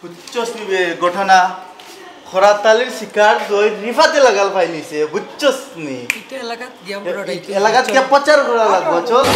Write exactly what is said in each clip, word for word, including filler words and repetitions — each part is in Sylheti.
বুঝছস নি বে ঘটনা? খরাত আলীর শিকার দই রিফাতে লাগাল পাইলিছে, বুঝছস নি? ইটা এলাকাত গিয়া এ-, পুরাটাই এ-, তুই এলাকাত বুঝছস। গিয়া প্রচার করা লাগবো, চল।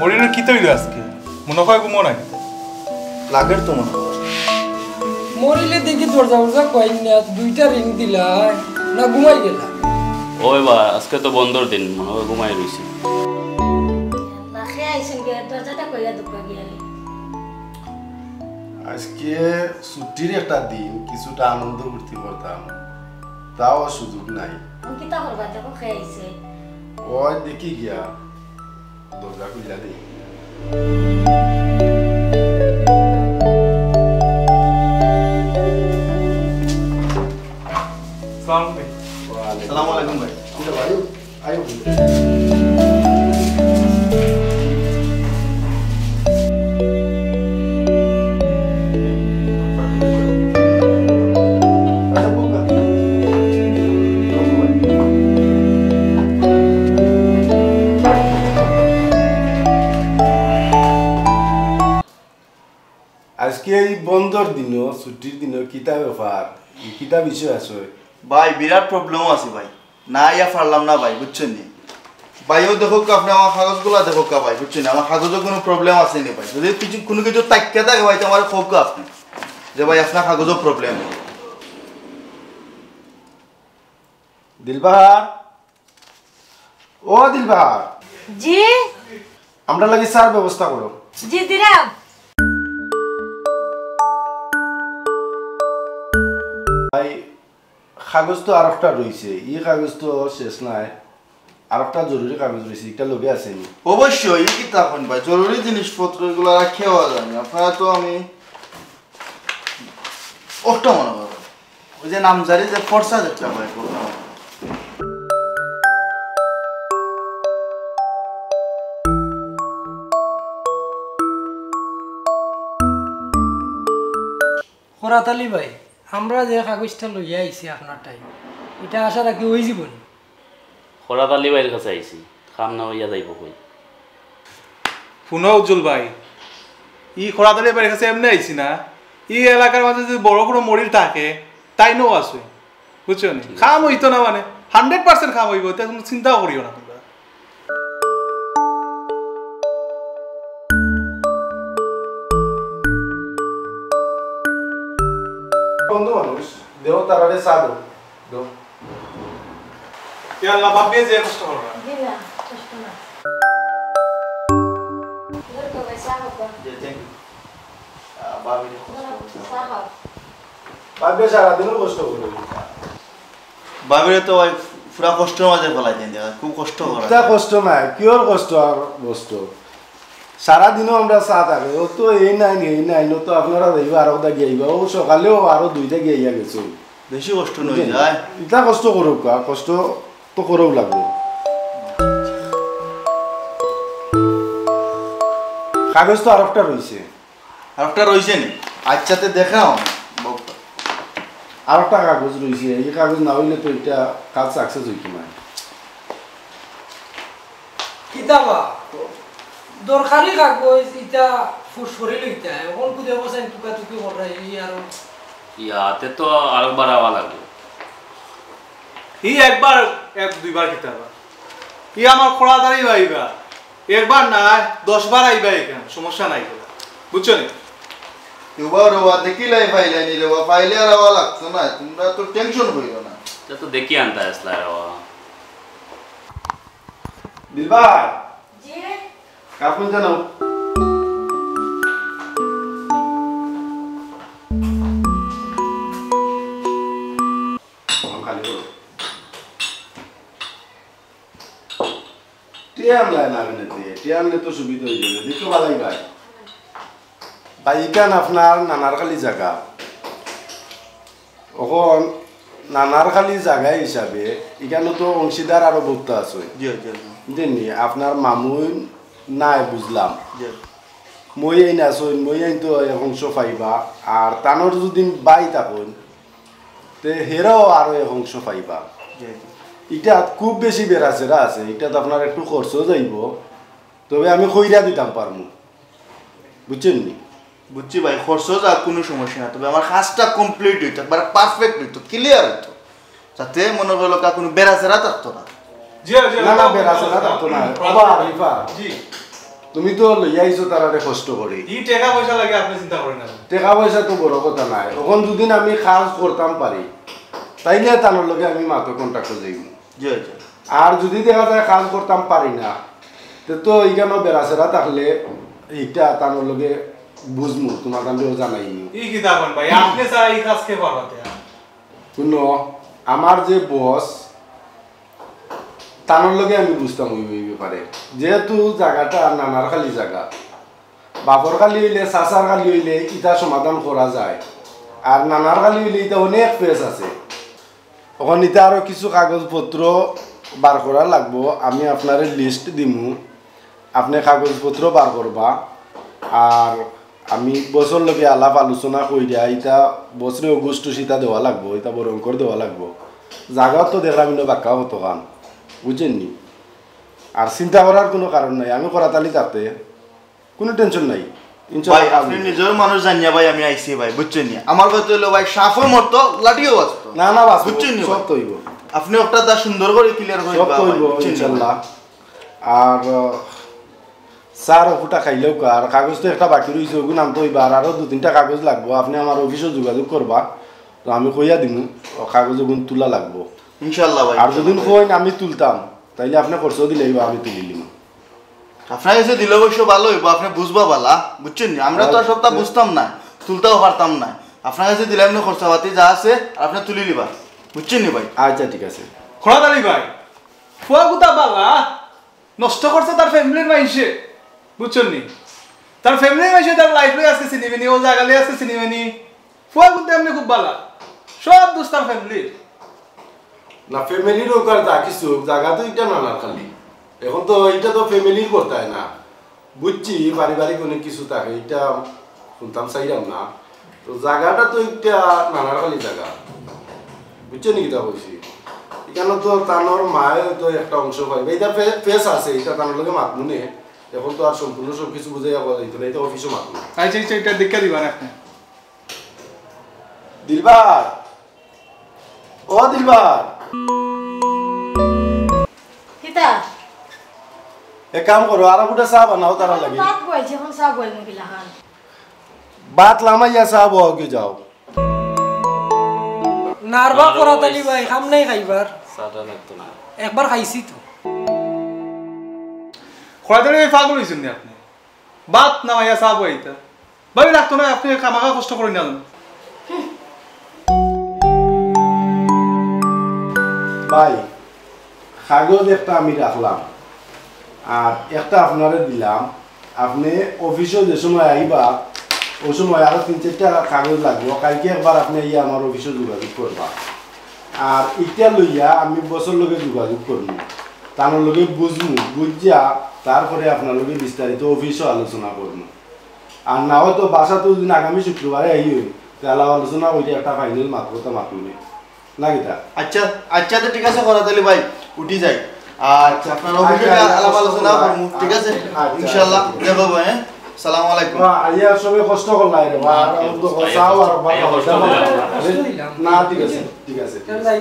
মরিনর কিতা অইলো আজকে? মনে অয় ঘুমো নাই। লাগের তো মনে অয়। মরিলে দেখি দরজা উরজা কইন না, দুইটা রিং দিলা, না ঘুমাই গেলা? ওই বা, আজকে তো বন্ধর দিন, মনে অয় ঘুমাই রইছে। আল্লাহ, খে আইছেন কে? দরজাটা কইয়া দুকা গিয়ালে। আজকে ছুটির একটা দিন, কিছুটা আনন্দ ফুর্তি করতাম, তাও সুযোগ নাই। অখন কিতা করবা? দেখো, খে আইছে। ওই দেখি গিয়া। দরজা খুলিয়া দেই। আসসালামু আলাইকুম। ওয়ালাইকুম। আসসালামু আলাইকুম ভাই। কিতা ভাই? আইও। আজকে এই বন্ধর দিনও, ছুটির দিনও কিতা ব্যাপার? ই কিতা বিষয় আছে? ভাই, বিরাট problem আছে ভাই। না আইয়া পারলাম না ভাই, বুঝছইন নি? ভাই, ও দেখউক্কা আপনে আমার কাগজগুলা দেখউক্কা ভাই, বুঝছইন নি? আমার কাগজো কুনু problem আছে নি ভাই? যদি কিছু, কুনু কিছু থাকিয়া থাকে ভাই, তে আমারে কউক্কা আপনে। যে ভাই, আপনার কাগজো problem। দিলবাহার, ও দিলবাহার। জি? আমরার লাগি চার ব্যবস্থা করো। জি, দিরাম। ভাই, কাগজ তো আরোকটা রইছে, ই কাগজ তো শেষ নায়, আরোকটা জরুরি কাগজ রইছে, ইটা লগে আছে নি? অবশ্যই, ই কিতা কইন ভাই, জরুরি জিনিসপত্র ইগুলা রাখিয়া যায় না। আপনারা তো আমি অটা মনে করো, ওই যে নামজারি যে ফর্সা যেটা ভাই, ওটা মনে করো। খরাত আলী ভাই, আমরা যে কাগজটা লইয়া আইছি আপনার টাইম, ইটা আশা রাখি অইযিবো নি? খরাত আলী ভাইর কাছে আইছি, কাম না অইয়া যাইবো কই। হুনো উজ্জ্বল ভাই, ই খরাত আলী ভাইর কাছে এমনে আইছি না, ই এলাকার মাঝে যদি বড় কুনু মরিল থাকে, তাইনও আছে, বুঝছো নি? ঠিক আছে। কাম অইতো না মানে, hundred percent কাম অইবো, ইতা কুনু চিন্তাও করিও না তুমরা। বন্ধু মানুষ, দেও তারারে চা দেও। দেও। ইয়া আল্লাহ, বাপ বিয়ে যে কষ্ট করবা। জি না, কষ্ট না। ধরো তো ভাই, চা খাবা। জি, thank you। আহ, ভাবিরে কষ্ট ধরো, করবা। চা খাও। ভাবিয়ে সারাদিনও কষ্ট করে। ভাবিরে তো ভাই পুরা কষ্টর মাঝে ফেলাই দেন, দেখা, খুব কষ্ট করে। ইটা কষ্ট নায়, কিওর কষ্ট আর কষ্ট। সারাদিনও আমরা চা থাকে, ও তো এই নাইন, এই নাইন, ও তো আপনারা যাইবা আরো দা গিয়াইবা, ও সকালেও আরো দুইটা গিয়াইয়া গেছে। বেশি কষ্ট নই বুঝলেন? যায়। ইটা কষ্ট করুক, আর কষ্ট তো করেও লাগবে। কাগজ তো আরোকটা রইছে। আরোকটা রইছে নি? আচ্ছা, তে দেখাও। আরোকটা কাগজ রইছে, ই কাগজ না অইলে তো ইটা কাজ success অইতো নায়। কিতা বা? দরকারি কাগজ ইতা ফুসফরি লইতা, এখন কুদে বসাইন তুকাতুকি কররা, ই আরো। ইয়াতে তো আরো বাড়াওয়া লাগবো। ই একবার, এক দুইবার কিতা বা? ই আমার খোড়াদারি ভাইবা, একবার না, দশ বার আইবা এখান, সমস্যা নাই। বুঝছো নি? তুবা রেবা, দেখিলাই পাইলাইনি রেবা, পাইলে আর আওয়া লাগতো না, তোমরা তো টেনশন করিও না। এটা তো দেখি আনতা আসলা রেবা। দিলবার, জি? কাপড় জানো? খালি করো। টিয়া আনলাই না কেনে তে? টিয়া আনলে তো সুবিধা হয়ে যাবে। দেখো ভালাই ভাই। ভাই, ইখান আপনার নানার খালি জাগা। অখন নানার খালি জাগা হিসাবে ইখানো তো অংশীদার আরো বউত আছে। জি, জি, জি। বুঝছেন নি? আপনার মামুন নাই বুঝলাম। জি। মইয়াইন আছইন, মইয়াইন তো এক অংশ পাইবা। আর তানর যদি ভাই থাকইন, তে হেরাও আরো এক অংশ পাইবা। জি, জি। ইটাত খুব বেশি বেড়াছেড়া আছে, ইটাত আপনার একটু খরচও যাইবো, তবে আমি কইরা দিতাম পারমু, বুঝছেন নি? বুঝছি ভাই, খরচ যাক, কোনো সমস্যা না, তবে আমার কাজটা কমপ্লিট হইতো, একবার পারফেক্ট হইতো, ক্লিয়ার হইতো, যাতে মনে করো কা কোনো বেড়াছেড়া থাকতো না। জি, জি, না, না, ওটা বেড়াছেড়া থাকতো না। ওবা আরিফা, জি। তুমি তো লইয়া আইছো তারারে কষ্ট করি। ই টাকা পয়সা লাগে, আপনি চিন্তা করেন না। টাকা পয়সা তো বড় কথা নাই, অখন যদি আমি কাজ করতাম পারি, তাইলে তানর লগে আমি মাত্র কন্ট্রাক্টর যাইমু। জি, জি। আর যদি দেখা যায় কাজ করতাম পারি না, তে তো ইখানো বেড়াছেড়া থাকলে ইটা তানর লগে বুঝমু, তোমার কান্দেও জানাইমু। ই কিতা কন ভাই, আপনি ছাড়া ই কাজ কে পারবা তে? শুনো, আমার যে বস, তানর লগে আমি বুঝতাম ওই, ওই ব্যাপারে। যেহেতু জাগাটা নানার খালি জাগা, বাপর খালি হইলে, চাচার খালি হইলে ইটা সমাধান করা যায়, আর নানার খালি হইলে ইটা অনেক ফেস আছে। অখন ইতা আরো কিছু কাগজপত্র বার করা লাগবো, আমি আপনারে লিস্ট দিমু, আপনি কাগজপত্র বার করবা। আর আমি বসর লগে আলাপ আলোচনা কইরা ইতা বসরে অগুস্টু সিতা দেওয়া লাগবো, ইতা বরঙ্কর দেওয়া লাগবো। জাগাও তো দেখলাম ইনো বাক্কা কতখান, বুঝছেন নি? আর চিন্তা করার কোনো কারণ নাই, আমি করাতালি তাতে। কোনো টেনশন নাই, ইনশাআল্লাহ ভাই, আপনি নিজের মানুষ জানিয়া ভাই আমি আইছি ভাই, বুঝছেন নি? আমার কথা হইলো ভাই, সাপও মরতো, লাঠিও বাঁচতো। না, না, বাঁচবো, বুঝছেন নি সব ভাই? তো হইব। আপনি ওটা তা সুন্দর করে ক্লিয়ার করে সব দিবা তো ভাই, হইব, বুঝছেন নি ভাই? ইনশাআল্লাহ। আর, আহ, স্যার, ওটা খাইলেও কা-, আর কাগজ তো একটা বাকি রইছে, ওগুন আনতে হইব, আর আরো দু তিনটা কাগজ লাগবো। আপনি আমার অফিসে যোগাযোগ করবা, তো আমি কইয়া দিমু, ও কাগজ ওগুন তুলা লাগবো। ইনশাআল্লাহ ভাই, আর যদি ইনশাআল্লাহ। কইন আমি তুলতাম, তাইলে আপনি খরচ দিলে হইব, আমি তুলি নিমু। আপনার কাছে দিলে অবশ্য ভালো হইব, আপনি বুঝবা ভালা, বুঝছেন নি? আমরা তো আর আচ্ছা। সবটা বুঝতাম না, তুলতেও পারতাম না। আপনার কাছে দিলে আপনি খরচাপাতি যা আছে, আর আপনি তুলি নিবা, বুঝছেন নি ভাই? আচ্ছা, ঠিক আছে। খোড়াদারি ভাই, ফুয়া গুতা বালা, নষ্ট করছে তার ফ্যামিলির মাইনষে, বুঝছেন নি? তার ফ্যামিলির মাইনষে তার লাইফ লই আজকে চিনিবে নি, ও জাগা লই আজকে চিনিবে নি। ফুয়া কিন্তু এমনি খুব বালা, সব দোষ তার ফ্যামিলির। না, ফ্যামিলির হোক আর যা কিছু হোক, জাগা তো এটা নানার খালি। এখন তো এটা তো ফ্যামিলির করতায় না, বুঝছি, পারিবারিক অনেক কিছু থাকে, এটা শুনতাম চাইলাম না। তো জাগাটা তো একটা নানার খালি জাগা, বুঝছো নি কিতা কইছি? এখানে তো তানোর মায়ে তো একটা অংশ পাইবে, এটা ফে-, ফেস আছে, এটা তানোর লগে মাতমুনে। এখন তো আর সম্পূর্ণ সব কিছু বুঝাইয়া কওয়া যাইতো না, এটা অফিসে মাতমু। আচ্ছা, আচ্ছা, এটা দেখা দিবা না আপনি। দিলবার, ও দিলবার। কিতা? এক কাম করো, আরো ফুটা চা বানাও তারা লাগি। ভাত বইছে, এখন চা বইমু কিলাখান? ভাত লামাইয়া চা বওয়াও কি যাও। নারবা করাত আলী ভাই, কাম নাই খাইবার। চাটা লাগতো না। একবার খাইছি তো। করাত আলী ভাই পাগল হইছেন নি আপনি? ভাত নামাইয়া চা বইতা। ভাই, লাগতো না, আপনি খামাখা কষ্ট করেন না। ভাই, কাগজ একটা আমি রাখলাম, আর একটা আপনারে দিলাম। আপনি অফিসে যে সময় আইবা, ওই সময় আরো তিন চারটা কাগজ লাগবো। কালকে একবার আপনি আইয়া আমার অফিসে যোগাযোগ করবা। আর ইটা লইয়া আমি বসর লগে যোগাযোগ করমু, তানোর লগে বুঝমু, বুঝিয়া তারপরে আপনার লগে বিস্তারিত অফিসে আলোচনা করমু। আর না হয়তো বাসাত যদি আগামী শুক্রবারে আই হই, তে আলাপ আলোচনা করি একটা ফাইনাল মাত কথা মাতুমে। না কিতা? আচ্ছা, আচ্ছা, তো ঠিক আছে, করাত আলী ভাই, উঠি যাই। আচ্ছা, আপনার অফিসে আচ্ছা, আলাপ আলোচনা করবো, ঠিক আছে? আচ্ছা, ইনশাআল্লাহ, আচ্ছা। দেখা হবে, হ্যাঁ? সালাম আলাইকুম। বা, আইয়া সবে কষ্ট করলাই রে, বা, আর তো চাও আর বা, এই কষ্ট করলাই। না, ঠিক আছে, ঠিক আছে, ঠিক আছে।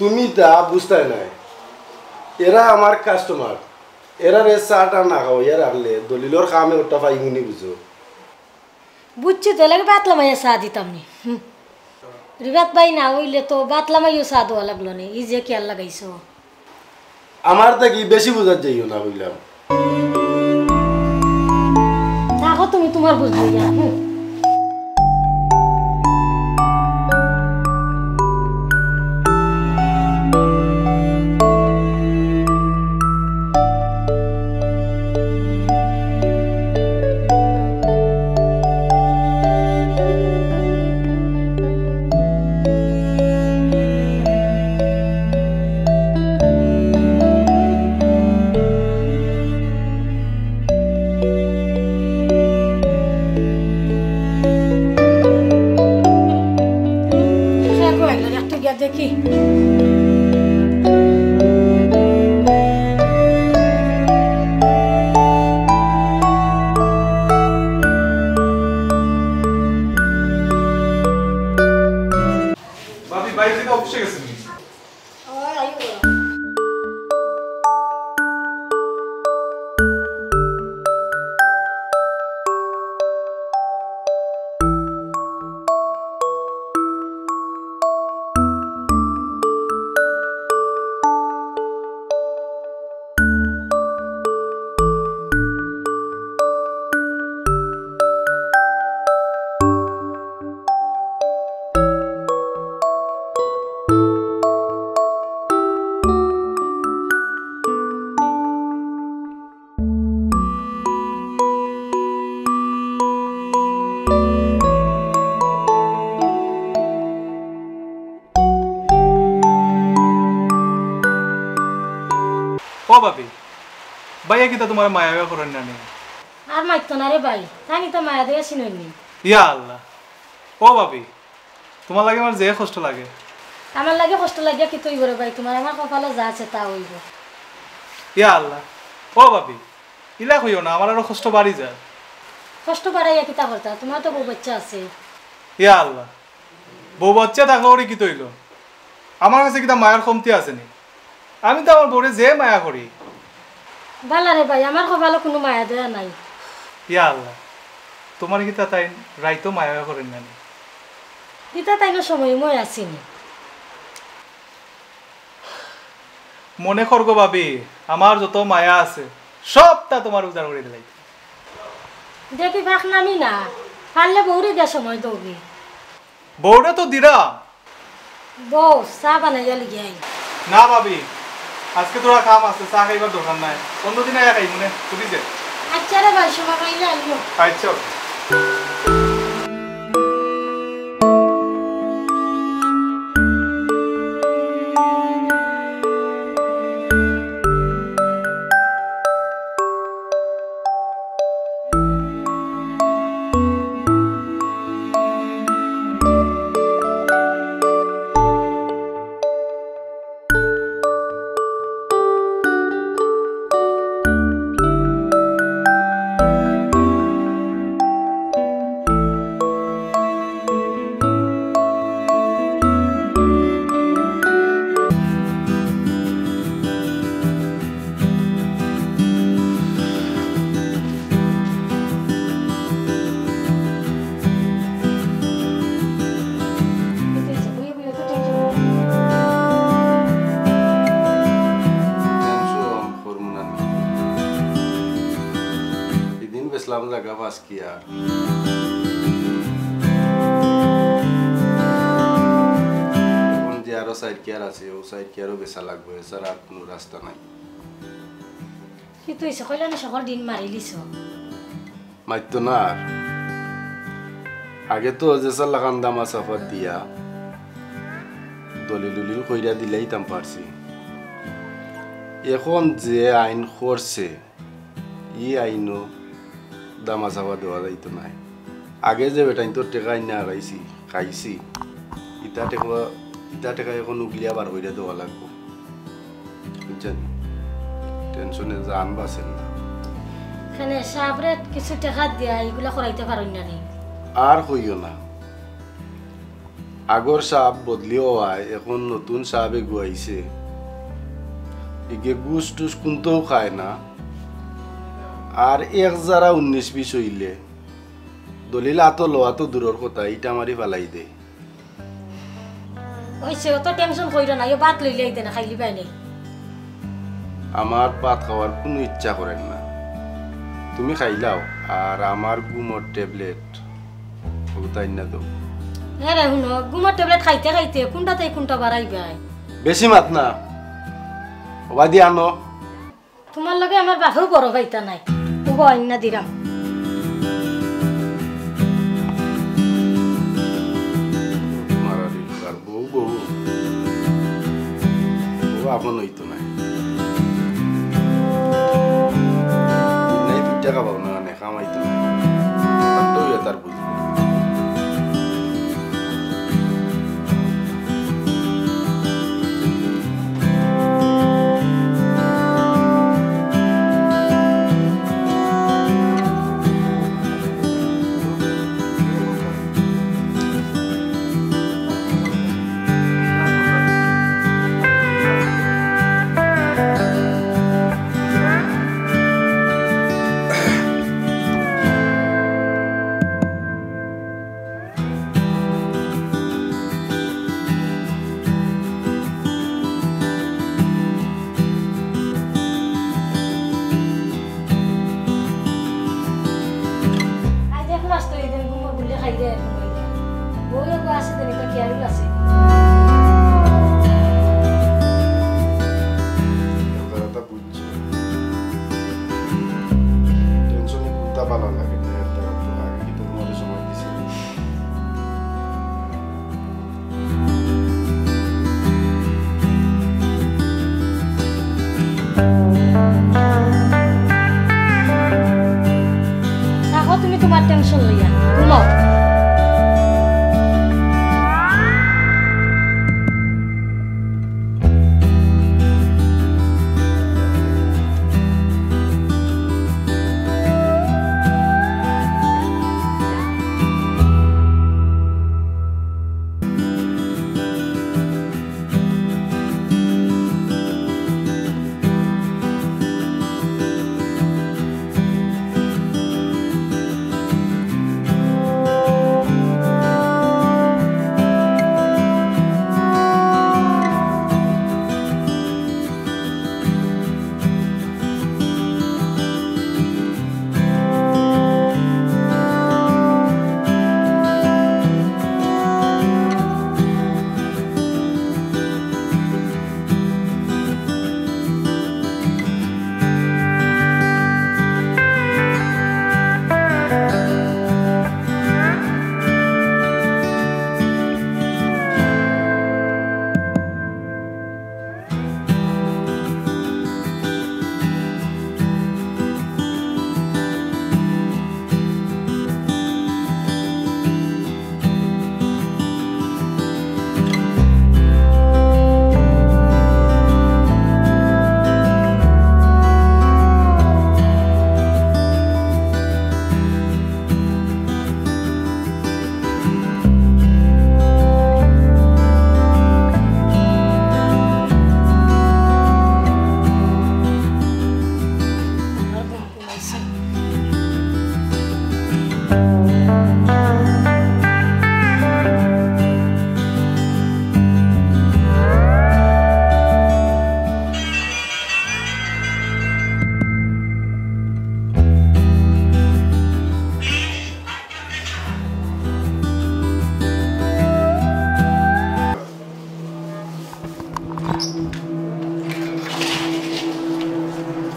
তুমি তা বুঝতায় নায়, এরা আমার কাস্টমার, এরারে চা টা না খাওয়াইয়া রাখলে দলিলর কামে ওটা পাইমুনি বুঝো। বুঝছি তো, লাগে বাতলা মাইয়া চা দিতাম নি। হুম। রিবাত ভাই না অইলে তো বাতলা মাইয়াও চা দেওয়া লাগলো নি, ই যে খেয়াল লাগাইছো। আমার থাকি বেশি বুঝাত যাইও না কইলাম। থাকো তুমি তুমার বুঝ লইয়া, হুম। দেখি। ভাবি, ভাই থেকে অফিসে গেছেন নি? ও ভাবি, ভাইয়া কিতা তুমার মায়া করেন না নি? আর মাইতো না রে ভাই, তানি তো মায়া দেয়া চিনইন নি। ইয়া আল্লাহ, ও ভাবি, তুমার লাগি আমার যে কষ্ট লাগে। আমার লাগি কষ্ট লাগিয়া কিতা অইবো রে ভাই, তুমার আমার কপালো যা আছে তা অইবো। ইয়া আল্লাহ, ও ভাবি, ইলা কইও না, আমার আরো কষ্ট বাড়ি যায়। কষ্ট বাড়াইয়া কিতা করতা? তুমার তো বউ বাচ্চা আছে। ইয়া আল্লাহ, বউ বাচ্চা থাকা করি কিতা অইলো? আমার কাছে কিতা মায়ার কমতি আছে নি? আমি তো আমার বউরে যে মায়া করি। বালা রে ভাই, আমার কপালো কুনু মায়া দয়া নাই। ইয়া আল্লাহ, তুমার কিতা তাইন রাইতো মায়া করেন না নি? কিতা তাইনও সময় ময় আছে নি। মনে করগো ভাবি, আমার যত মায়া আছে, সবতা তুমার উজাড় করি দিলাইতাম। দেখি ফাঁক নামি না, পারলে বউরে দে সময় দেবি। বউরে তো দিরা। বউ, চা বানাইয়া লিগে আই। না ভাবি, আজকে থুড়া কাম আছে, চা খাইবার দরকার নাই, অন্যদিন আইয়া খাইমুনে, বুঝিছে? আচ্ছা রে ভাই, সময় পাইলে আইও। আচ্ছা। লাম জাগা পাস কি আর? অখন যে আরো চাইর কিয়ার আছে, অউ চাইর কিয়ারও বেচা লাগবো, এছাড়া আর কুনু রাস্তা নাই। কিতা অইছে? কইলা না সকল দিন মারিলিছো। মারতো না আর। আগে তো যেছার লাখান দামা চাপা দিয়া দলিল উলিল কইরা দিলাইতাম পারছি। অখন যে আইন করছে, ই আইনও দামা চাপা দেওয়া যাইতো নায়। আগে যে বেটাইন্তর টেকা আইনা হারাইছি, খাইছি, ইতা টেকা, ইতা টেকা অখন উগলিয়া বার কইরা দেওয়া লাগবো। বুঝছইন? টেনশনে জান বাঁচের না। কেনে সাবরে কিছু টেকা দিয়া ইগুলা করাইতা পারইন না নি? আর কইও না। আগর সাব বদলি অওয়ায় অখন নতুন সাব এগু আইছে। ইগে ঘুষ টুস কুন্তাউ খায় না। আর এক জারা উনিশ বিশ অইলে দলিল আতো লওয়া তো দূরর কথা, ইটা মারি ফালাই দে। অইছে, অত টেনশন কইরো না, ইও ভাত লইলে আইতে না, খাইলিবায় নে। আমার ভাত খাওয়ার কুনু ইচ্ছা করের না, তুমি খাইলাও। আর আমার ঘুমর ট্যাবলেট অগুতা আইনা দেও। আরে হুনো, ঘুমর ট্যাবলেট খাইতে খাইতে কুনটা থাকি কুনটা বারাইবায়। বেশি মাত না, অবাদি আনো। তুমার লগে আমার বাপেও বড় পাইতা নায়। অগু আইনা দিরাম। মারারি আর বউ, বউ। বউ আপন অইতো নায়। নাই, দুই টেকা পাও না, মানে, কামাইতো নায়। তার তো ইয়ে তার বুঝবো। আজ এক মাস তো এই দিন ঘুমো গুলি খাই দেয় এখন ওই দিন। বউয়ে গো আছে দিন, এটা কি আরু আছে? টেনশনে কুন্তা ভালা লাগে না, একটা রাত তো আগে কিন্তু তোমার সময় দিছি। রাখো তুমি তোমার টেনশন লইয়া, ঘুমাও।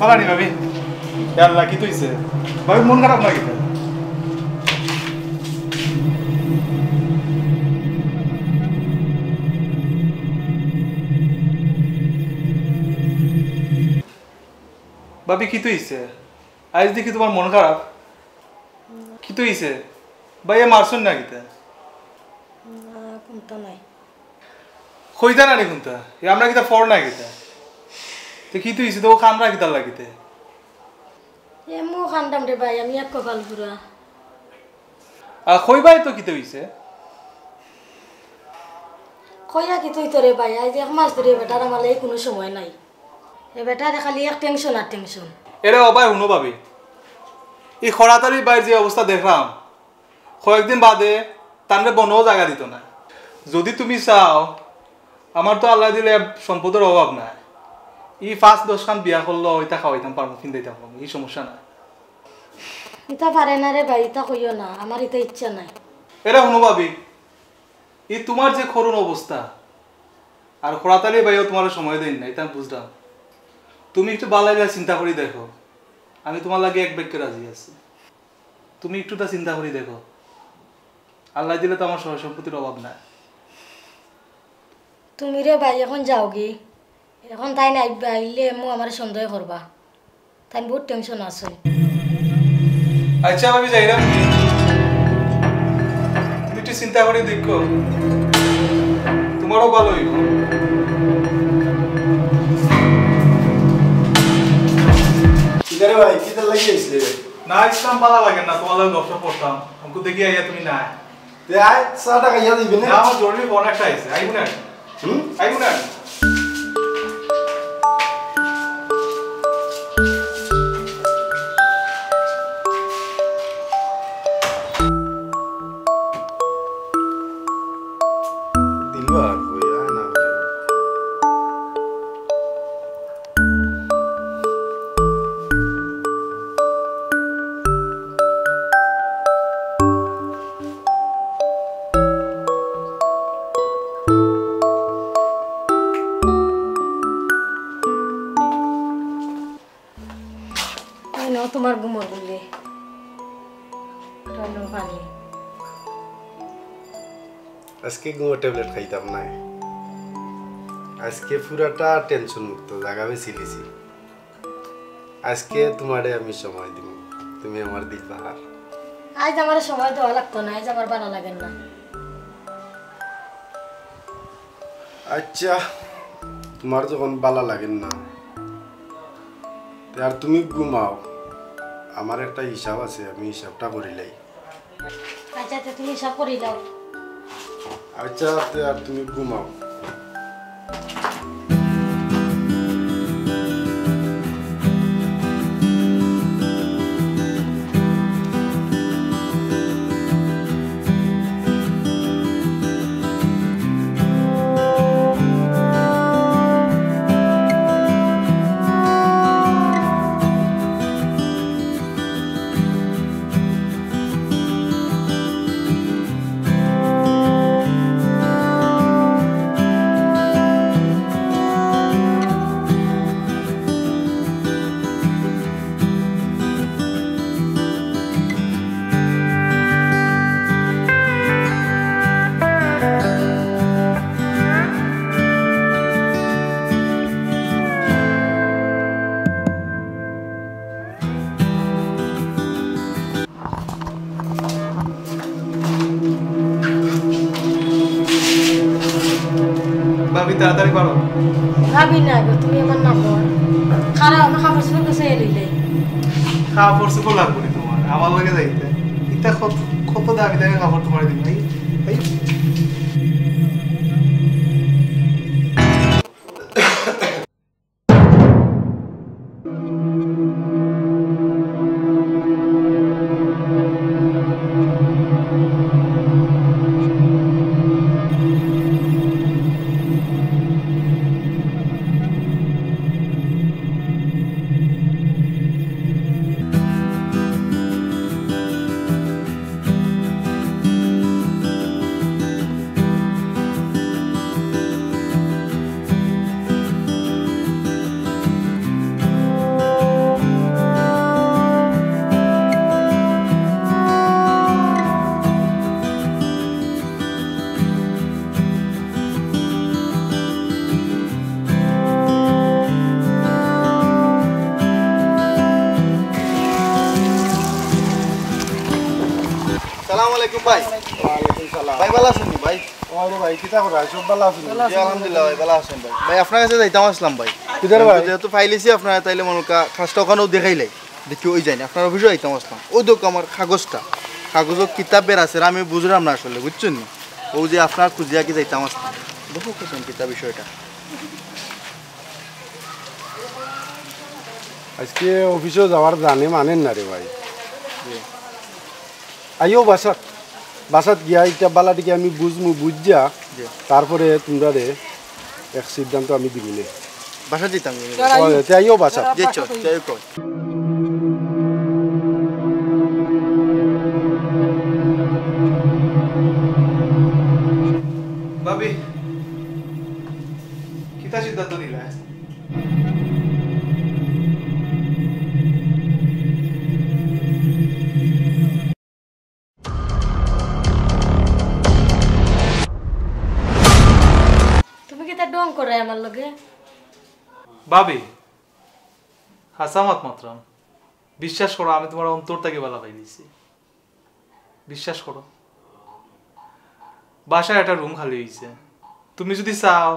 ভালা নি ভাবি? ইয়া আল্লাহ, কিতা অইছে? ভাবি, মন খারাপ না কিতা? ভাবি, কিতা অইছে? আইজ দেখি তুমার মন খারাপ। কিতা অইছে? ভাইয়ে মারছইন না কিতা? না, কুন্তা নাই। কইতা না নি কুন্তা? এ আমরা কিতা ফর না কিতা? তে কিতা অইছে? তে অউ কান্দরা কিতার লাগি তে? এমু কান্দরাম রে ভাই, আমি এক কপাল পুড়া। আর কইবায় তো কিতা অইছে? কইয়া কিতা অইতো রে ভাই, আইজ এক মাস ধরি বেটার আমার লাগি কুনু সময় নাই। এ বেটারে খালি এক tension আর tension। এরে ও ভাই, হুনো ভাবি, ই খরাত আলী ভাইর যে অবস্থা দেখরাম, কয়েকদিন বাদে তানরে বনও জাগা দিতো না। যুদি তুমি চাও, আমার তো আল্লায় দিলে সম্পদর অভাব নাই, ই পাঁচ দশখান বিয়া করলেও ইতা খাওয়াইতাম পারমু, ফিন্দাইতাম পারমু, ই সমস্যা নাই। ইতা পারে না রে ভাই, ইতা কইও না, আমার ইতা ইচ্ছা নাই। এরে হুনো ভাবি, ই তুমার যে করুণ অবস্থা, আর খরাত আলী ভাইও তুমারে সময় দেইন না, ইতা আমি বুঝরাম। তুমি একটু বালা করি চিন্তা করি দেখো, আমি তুমার লাগি এক বাক্যে রাজি আছি। তুমি একটুতা চিন্তা করি দেখো, আল্লায় দিলে তো আমার সয় সম্পত্তির অভাব নাই। তুমি রে ভাই অখন যাওগি, অখন তাইন আইবা, আইলে এমু আমারে সন্দেহ করবা। তাইন বউত tension আছইন। আচ্ছা, আমি যাইরাম। তুমি একটু চিন্তা করি দেখো, তুমারও ভালা অইবো। কিতা রে ভাই, কিতা লাগি আইছলে রে? না, ইসলাম ভালা লাগে না, তুমার লগে গপসপ করতাম। অখন দেখি আইয়া তুমি নাই। তে আয়, চা টা খাইয়া দিবি না? না, আমার জরুরি ফোন একটা আইছে, আইবো না। হুম? আইবো না। দিলবার কই, আয় না। এই নাও তুমার ঘুমর গুলি। আর নাও পানি। আজকে ঘুমর ট্যাবলেট খাইতাম নায়। আজকে পুরাটা টেনশন মুক্ত, জাগা বেছিলিছি। আজকে তুমারে আমি সময় দিমু, তুমি আমার দিলবাহার। আইজ আমারে সময় দেওয়া লাগতো না, আইজ আমার ভালা লাগের না। আচ্ছা, তুমার যখন ভালা লাগের না, তে আর তুমি ঘুমাও, আমার একটা হিসাব আছে, আমি হিসাবটা করিলাই। আচ্ছা, তে তুমি হিসাব করিলাও। আচ্ছা, তে আর তুমি ঘুমাও। ভাবি, তাড়াতাড়ি পারো। ভাবি না গো, তুমি আমার নাম বল। খারাপ, আমার কাপড় চোপড় গুছাইয়া লইলে। কাপড় চোপড় লাগবো নি তুমার, আমার লগে যাইতে। ইতা কত, কত দামি দামি কাপড় তুমারে দিমু, এই, এই। ভাই, ওয়ালাইকুম সালাম। ভাই, ভালা আছইন নি ভাই? ওরে ভাই, কিতা করা? সব ভালা আছইন নি? জি, আলহামদুলিল্লাহ ভাই, ভালা আছইন ভাই। ভাই, আপনার কাছে যাইতাম আছলাম ভাই। কিতার ভাই? যেহেতু পাইলিছি আপনারে, তাইলে মনো অয় কাজটা অখানউ দেখাইলাই। দেখি অই যাইন, আপনার অফিসো যাইতাম আছলাম। অউ দেখউক্কা আমার কাগজটা। কাগজো কিতা বের আছে, আমি বুঝরাম না আসলে, বুঝছইন নি? অউ যে আপনারে খুজিয়া কি যাইতাম আছলাম। দেখউক্কা কিতা বিষয়টা। আইজকে অফিসো যাওয়ার জানে মানের না রে ভাই। আইও বাসাত, বাসাত গিয়া ইটা ভালা টিকে আমি বুঝমু, বুঝিয়া জি। তারপরে তুমরারে এক সিদ্ধান্ত আমি দিমুনে। বাসাত যাইতাম। ও, তে আইও বাসাত। জি, চল, যাই হোক। ভাবি, কিতা সিদ্ধান্ত নিলা? তুমি কিতা ঢং কররায় আমার লগে? ভাবি, হাছা মাত মাতরাম। বিশ্বাস করো, আমি তুমার অন্তর থাকি ভালা পাইলিছি। বিশ্বাস করো, বাসার একটা রুম খালি অইছে, তুমি যুদি চাও,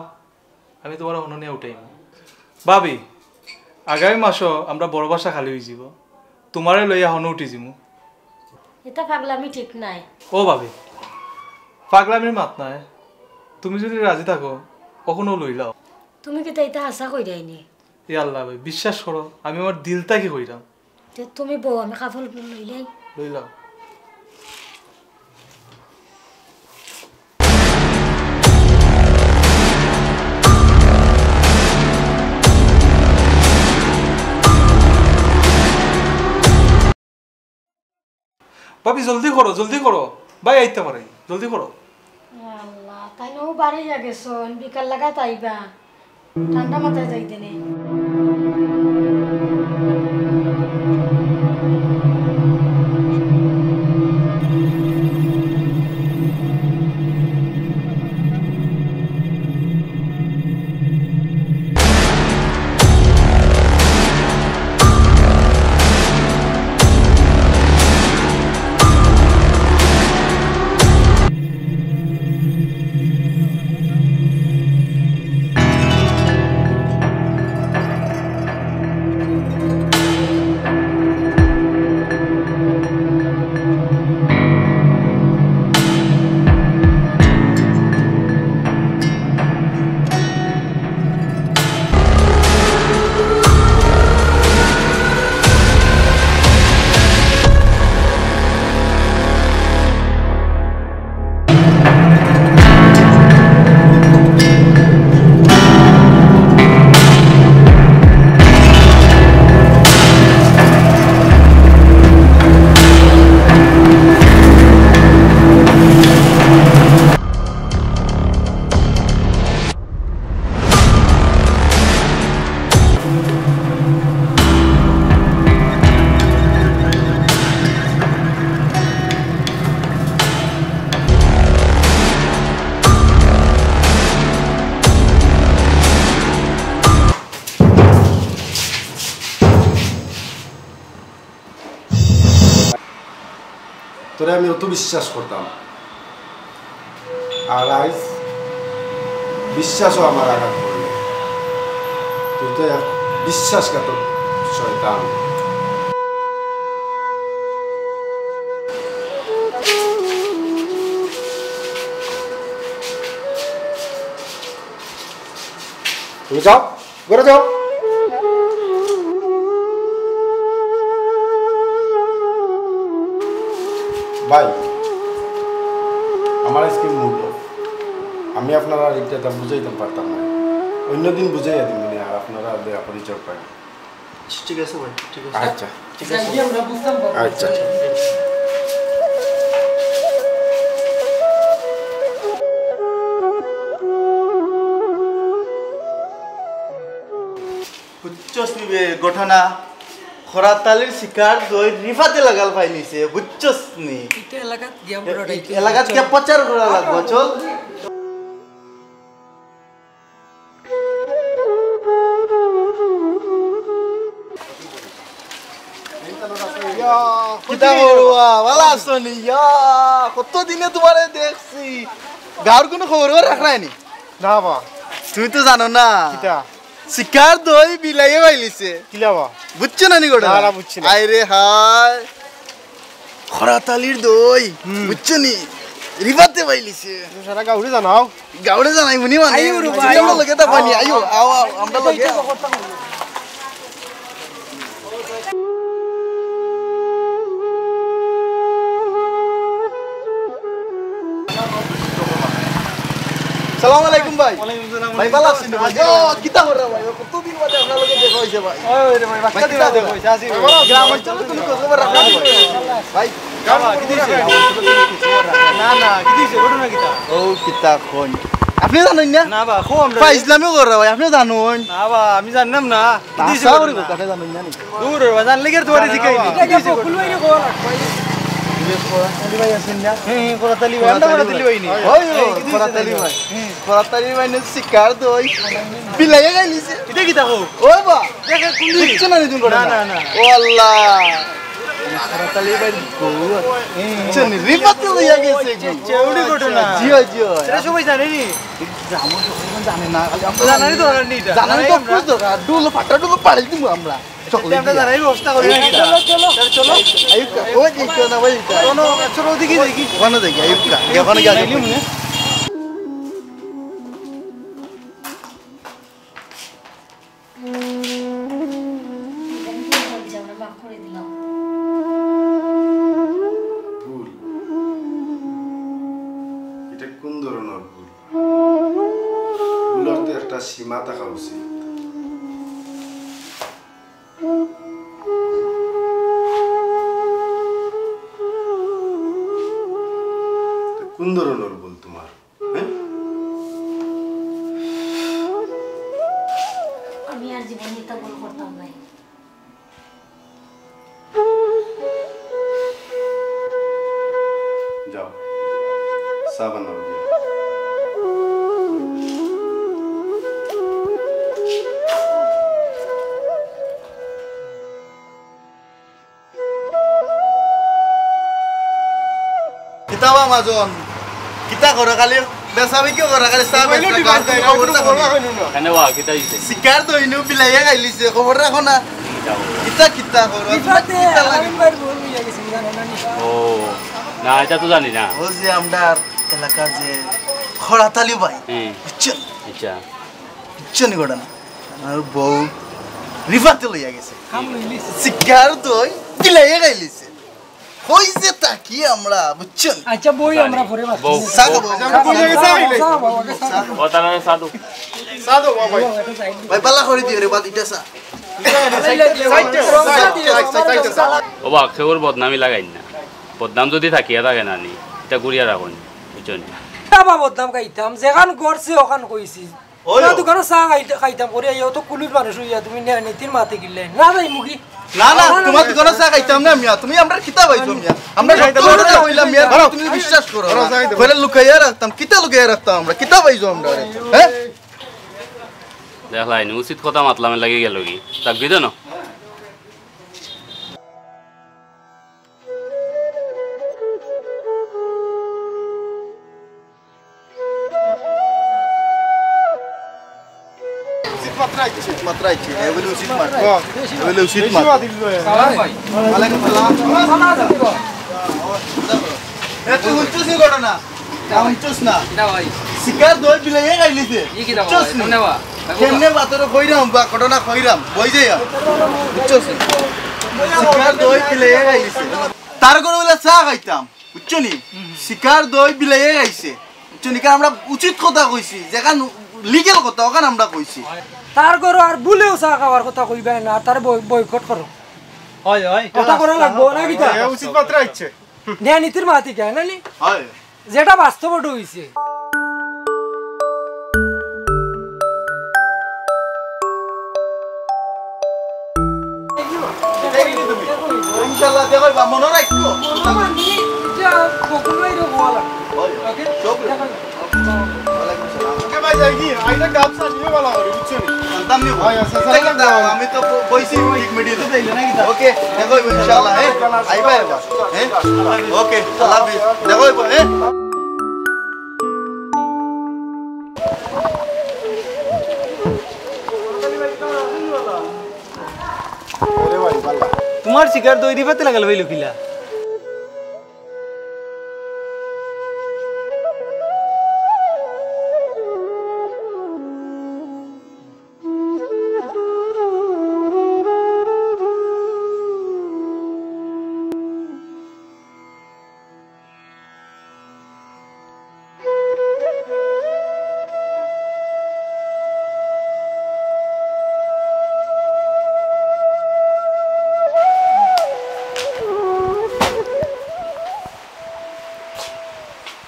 আমি তুমারে হনো নিয়া উঠাইমু। ভাবি, আগামী মাসো আমরার বড় বাসা খালি অইযিবো, তুমারে লইয়া হনো উঠি যিমু। ইতা পাগলামি ঠিক নায়। ও ভাবি, পাগলামির মাত নায়, তুমি যুদি রাজি থাকো, অখনউ লইলাও। তুমি কিতা ইতা হাছা কইরায় নি? এ আল্লাহ ভাই, বিশ্বাস করো, আমি আমার দিল থাকি কইরাম। তে তুমি বও, আমি কাপড় লইলাই। লইলাও। ভাবি, জলদি করো, জলদি করো, ভাই আইতা পারে, জলদি করো। আল্লাহ, তাইন অউ বারইয়া গেছইন, বিকাল লাগাত আইবা। ঠান্ডা মাথায় যাইতায়নে। তোরে আমি অত বিশ্বাস করতাম, আর আইজ বিশ্বাসও আমার আঘাত করলে। তুই তো এক বিশ্বাসঘাতক শয়তান। তুমি যাও, ঘরে যাও। ভাই, আমার আইজকে মুড অফ। আমি আপনারারে ইটা বুঝাইতাম পারতাম না। অইন্য দিন বুঝাইয়া দিমুনে, আর আপনারা দয়া করি চোখ পাই। ঠিক আছে ভাই, ঠিক আছে। আচ্ছা। ঠিক আছে। আচ্ছা। বুঝছস নি বে ঘটনা? খরাতালির শিকার দই রিফাতে লাগাল পাইলিছে, বুঝছস নি? ইটা এলাকাত গিয়া এ-, এলাকাত গিয়া প্রচার করা লাগবো, চল। কিতা করো বা? ভালা আছো নি? ইয়া, কত দিনে তুমারে দেখছি। গাউর কুনু খবর রাখরায় নি? না বা। তুমি তো জানো না। কিতা? শিকার দই বিলাইয়ে পাইলিছে। কিলা বা? বুঝছো না নি ঘটনা? না, না, বুঝছি না। আয় রে হায়। খরাতালির দই, হুম। বুঝছো নি? রিভাতে পাইলিছে। সারা গাউরে জানাও। গাউরে জানাই মুনি মানে। আইও রে ভাই। আমরা লগে তা পানি, আইও, আও, আও, আমরা লগে আও। সালাম আলাইকুম ভাই। ওয়ালাইকুম সালাম। ভাই, ভালা আছেন নি ভাই? ও, কিতা কররা ভাই? ও, কতদিন বাদে আপনার লগে দেখা অইছে ভাই। ওই, ওই রে ভাই, ভাই, বাক্কা দিন কিতা বাদে কররা? অইছে, আসি ভাই। ভাই, গ্রাম অঞ্চলে তুমি খোঁজ খবর রাখো না ভাই। ভাই, না, না, কিতা অইছে? না, না, কিতা অইছে? ঘটনা কিতা? ও, কিতা কইন? আপনি জানেন না? না বা, কও আমরা। ভাই, ইসলামে কররা ভাই, আপনি জানেন? না বা, আমি জানলাম না। কিতা অইছে ঘটনা? কথা জানেন না নি? দূর রে বা, জানলে কি আর তোমারে জিকাই নি? কিতা অইছে ঘটনা? বকুল ভাই রে, কও না। খরাতালি ভাই আছেন না? হ্যাঁ, হ্যাঁ, খরাতালি ভাই। আমরা খরাতালি ভাই নি। ওই, ওই, খরাতালি ভাই। খরাতালি ভাই নে শিকার দই। বিলাইয়ে খাইলিছে। ইটা কিতা কও? ওই বা। দেখে কোন দিন? কিচ্ছু না নি তুমি না, না, না। ও আল্লাহ। খরাতালি ভাই বউ। কিচ্ছু নি, রিফাতে লইয়া গেছে গো। চেউড়ি ঘটনা। জি অয়, জি অয়। ইটা সবাই জানে নি? জানে না, খালি আমরা জানারই দরকার নেই ইটা। জানারই তো জানাই আমরা। খুব দরকার। ডুলো ফাটা ডুলো পাড়ি দিমু আমরা। চলো, আমরা এগিয়ে। জানাই ব্যবস্থা করি নাকি? চলো, চলো। চলো, চলো। আইয়ুব কা, ওই যে, চলো না, ওই যে। চলো, চলো, ওদিকে দেখি। ওখানে দেখি, আইয়ুব কা। ওখানে গিয়ে আছে। ভুল। ইটা কোন ধরনর ভুল? ভুলর তো একটা সীমা থাকা উচিত। কোন ধরনর ভুল তোমার? হ্যাঁ? আমি আর জীবনে ইতা ভুল করতাম নায়। যাও, চা বানাও গিয়া। কিতা বা মাজন? কিতা করো খালি? বেচা বিক্রি করো খালি, চা বেচো, গাউর খবর তা কই না। কেনে বা, কিতা অইছে? শিকার দইনু বিলাইয়ে খাইলিছে, খবর রাখো না। কিতা বা? কিতা, কিতা করো? কিতা লাগে? ও, না, ইটা তো জানি না। ও যে আমরার এলাকার যে খরাতালি ভাই, হুম। বুঝছো? আচ্ছা। বুঝছো নি ঘটনা? আমার বউ রিফাতে লইয়া গেছে। শিকার দই বিলাইয়ে খাইলিছে। কইছে তা কি আমরা, বুঝছো নি? আচ্ছা, বই আমরা পরে মাত বউ। সাদো বউ। সাদো, সাদো, সাদো, সাদো। ও তারা সাদো। সাদো, বাবা। ভাই, বালা করি দিও রে, বাদ ইটা চা। ও বা, কেউর বদনামি লাগাইন না। বদনাম যদি থাকিয়া থাকে না নি, ইটা ঘুরিয়া রাখইন, বুঝছো নি? বাবা, বদনাম খাইতাম, যেখান করছে ওখান কইছি। ওই না, ও। দোকানো চা খাইতে-, খাইতাম করি, আইয়া তো কুলুর মানুষ অইয়া তুমি নে-, নীতির মাতে গিলে। না যাইমু কি? না, না, না, না, তোমার না। দোকানো চা খাইতাম না মিয়া, তুমি আমরার কিতা পাইছো মিয়া? আমরা সত্য কথা কইলাম মিয়া, ধরো। তুমি বিশ্বাস করো না। ধরো, চা খাইতে কইলে লুকাইয়া রাখতাম, কিতা লুকাইয়া রাখতাম আমরা? কিতা পাইছো আমরারে? হ্যাঁ? দেখলায় নি, উচিত কথা মাতলাম, লাগি গেল কি? থাকবি তো না? উচিত মাত্রা আইছে, উচিত মাত্রা আইছে। এ বলে উচিত মাত্রা। হ্যাঁ। এ বলে উচিত বেশি মাত্রা। বাতিল নয়। সালাম ভাই। ওয়ালাইকুম সালাম। এ, তুই হুনছস নি ঘটনা? না, হুনছস না? কিতা ভাই? শিকার দই বিলাইয়ে খাইলিছে। ই কিতা ভাই? হুনছস নি? কেমনে বা? কেমনে বা তোরে কইরাম বা ঘটনা কইরাম, বই যাইয়া। বুঝছস নি? শিকার দই বিলাইয়ে খাইলিছে। তার ঘরো বলে চা খাইতাম। বুঝছো নি? শিকার দই বিলাইয়ে খাইছে। বুঝছো নি? কারণ আমরা উচিত কথা কইছি, যেখান লিগ্যাল কথা, ওখান আমরা কইছি। তার ঘরো আর ভুলেও চা খাওয়ার কথা কইবায় না, আর তারে বয়-, বয়কট করো। হয়, হয়। কথা করা লাগবো, না কিতা? এ উচিত মাত্রা আইছে। ন্যায় নীতির মাতে কি, না নি? হয়। যেটা বাস্তব, ওটা হইছে। ইনশাআল্লাহ, দেখো, বা মনে রাখবো। মনে রাখবি, যা বকুল ভাইরে বলা। ওই, ওকে? সব। ওয়ালাইকুম সালাম। ওকে ভাই, যাই কি? আইলে গাছ চালিয়ে বলা করি, বুঝছো নি? জানতাম নি। হয়, আচ্ছা, এটা আচ্ছা, কিন্তু আচ্ছা। আমি তো ব-, বইছি, ওকে, দেখা অইবো ইনশাআল্লাহ, হ্যাঁ? আইবা, আইবা, হ্যাঁ? ওকে, আল্লাহ হাফিজ, দেখা অইবো, হ্যাঁ? তুমার শিকার দৌড়ি পাতে লাগাল ভাই লুকিলা।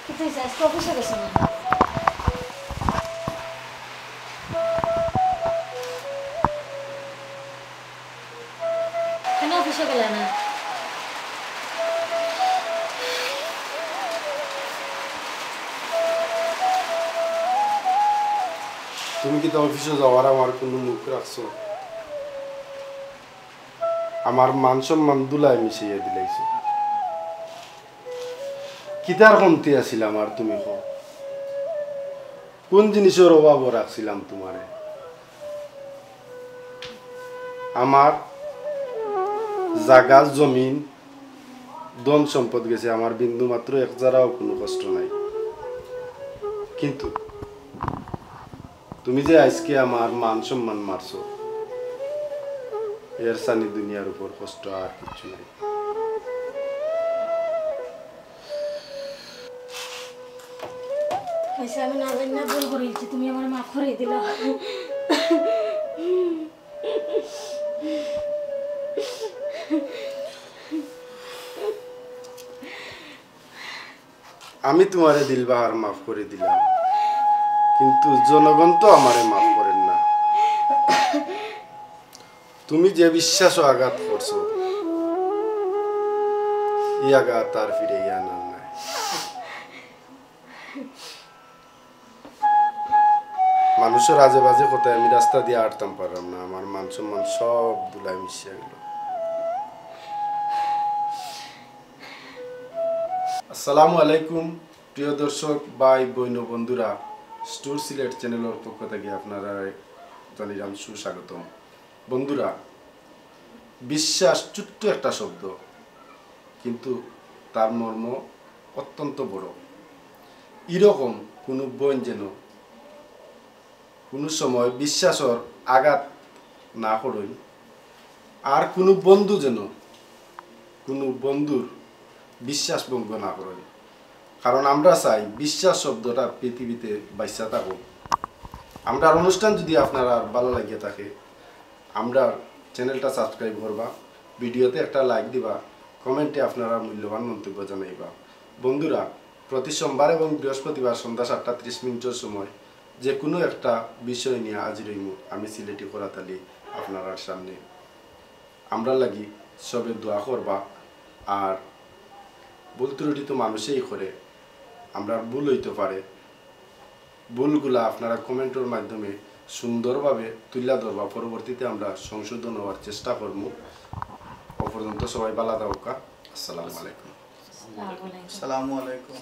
কিন্তু এই যে আজকে অফিসে গেছে না। কেন অফিসে গেলে না? তুমি কিতা অফিসে যাওয়ার আমার কুনু মুখ রাখছো? আমার মান সম্মান ধুলায় মিশাইয়া দিলাইছো। কিতার কমতি আছিল আমার, তুমি কও? কুন জিনিসর অভাবো রাখছিলাম তুমারে? আমার জাগা জমিন, ধন সম্পদ গেছে, আমার বিন্দু মাত্র এক জারাও কুনু কষ্ট নাই। কিন্তু তুমি যে আইজকে আমার মান সম্মান মারছো, এর সানি দুনিয়ার উপর কষ্ট আর কিচ্ছু নাই। আচ্ছা, আমি না জানি না ভুল করিলিছি, তুমি আমারে মাফ করি দিলাও। আমি তুমারে দিলবাহার মাফ করি দিলাম, কিন্তু জনগণ তো আমারে মাফ করের না। তুমি যে বিশ্বাসো আঘাত করছো, ই আঘাত আর ফিরাইয়া আনার নাই। মানুষর আজে বাজে কথায় আমি রাস্তা দিয়া আটতাম পাররাম না, আমার মান সম্মান সব ধুলায় মিশিয়া গেল। আসসালামু আলাইকুম, প্রিয় দর্শক, ভাই, বইন ও বন্ধুরা, স্টোর সিলেট চ্যানেলর পক্ষ থাকি আপনারারে জানাইলাম সুস্বাগতম। বন্ধুরা, বিশ্বাস ছোট্ট একটা শব্দ, কিন্তু তার মর্ম অত্যন্ত বড়। ইরকম কুনু বইন যেন কুনু সময় বিশ্বাসর আঘাত না করইন, আর কুনু বন্ধু যেন কুনু বন্ধুর বিশ্বাস ভঙ্গ না করইন। কারণ আমরা চাই বিশ্বাস শব্দটা পৃথিবীতে বাইচ্চা থাকুক। আমরার অনুষ্ঠান যদি আপনারার ভালা লাগিয়া থাকে, আমরার চ্যানেলটা সাবস্ক্রাইব করবা, ভিডিওতে একটা লাইক দিবা, কমেন্টে আপনারার মূল্যবান মন্তব্য জানাইবা। বন্ধুরা, প্রতি সোমবার এবং বৃহস্পতিবার সন্ধ্যা সাতটা ত্রিশ মিনিটর সময় যে কুনু একটা বিষয় নিয়া হাজির অইমু আমি, সিলেটি করাত আলী, আপনারার সামনে। আমরার লাগি সবে দোয়া করবা। আর ভুল ত্রুটি তো মানুষেই করে, আমরার ভুল অইতো পারে, ভুলগুলা আপনারা কমেন্টর মাধ্যমে সুন্দরভাবে তুইলা ধরবা, পরবর্তীতে আমরা সংশোধন অওয়ার চেষ্টা করমু। অ পর্যন্ত সবাই ভালা থাকুক্কা। আসসালামু আলাইকুম। আসসালামু আলাইকুম। আসসালামু আলাইকুম।